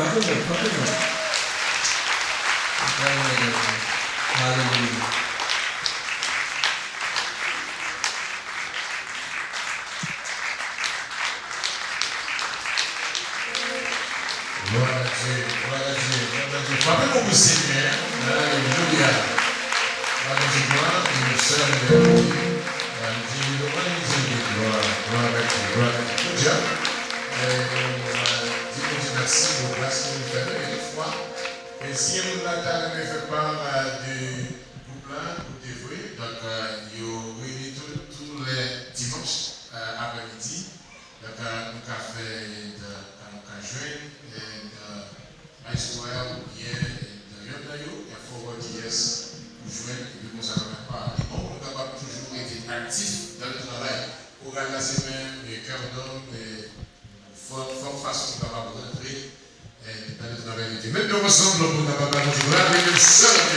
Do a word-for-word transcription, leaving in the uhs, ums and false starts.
Frape mwen, frape mwen. Frape mwen, frape mwen. Alelouya. Glwa a Dye, glwa a Dye, glwa a Dye. Frape mwen pou Senyè. Alelouya. Glwa a Dye, glwa, e nou sèl, e nou di, e nou di, glwa, glwa a Dye, glwa a Dye. Kounye a, e nou, e, di Bondye mèsi pou gras ke li fè nou, e toutfwa, e si yon moun la ta renmen fè pa, e, de gwoup la, gwoup de vre, donk, e, yo reyini tou, tou lè dimanch, e, aprèmidi. Donk, e, nou ka fè, e, de, e, nou ka jwenn, e, de, Maestro a oubyen, e, de, yonn nan yo, e, forward yes pou jwenn, epi konsa nou mèt pa. Bon, nou kapab toujou rete aktif dan le travay. Koral la se menm, e, Kè Dòm, e, fò, fò fason nou kapab rantre, e, dan le travay de Dye. Mete men nou ansanm, pou nou kapab ba Bondye glwa, e nou sèl.